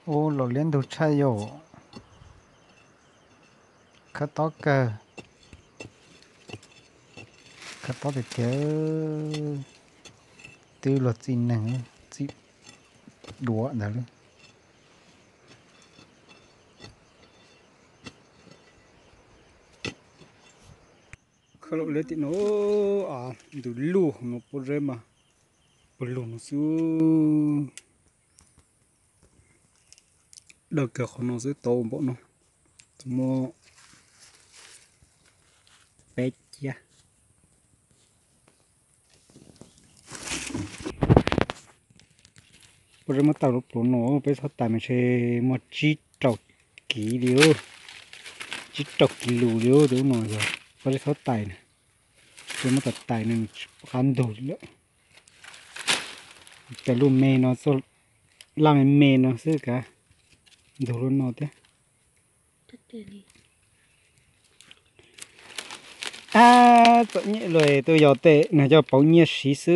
Ub, los liab ntug tshaj yom. Khawb tob kawg. Khawb tob tiag tiag. Twb luag txij neeg, txij duav ntawd li. Khawb los liab tim no, ntug lug no pob zeb mas puag lug no xwb. Dawb kiag qhov no xwb tau npaum no. Tau muaj peb ciab. Pob zeb muab tawm lub pluav no peb txhob tais mas ntshe muaj tsib rau kiv li, tsib rau kiv lus li. Tus no yog pob zeb txhob tais na, ces muab tais tais nws qab ntug li lawm. Tais lub me no, laj me me no xwb kav ntug lub no thiab. Ab, txom nyem luaj, tuaj yos tej no coj pauv nyiaj siv xwb.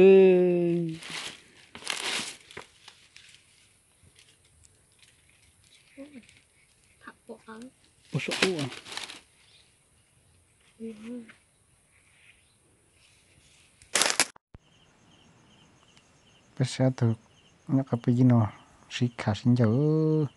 Peb saib tus nyuam qhuav pib no sib khav sib ncaws.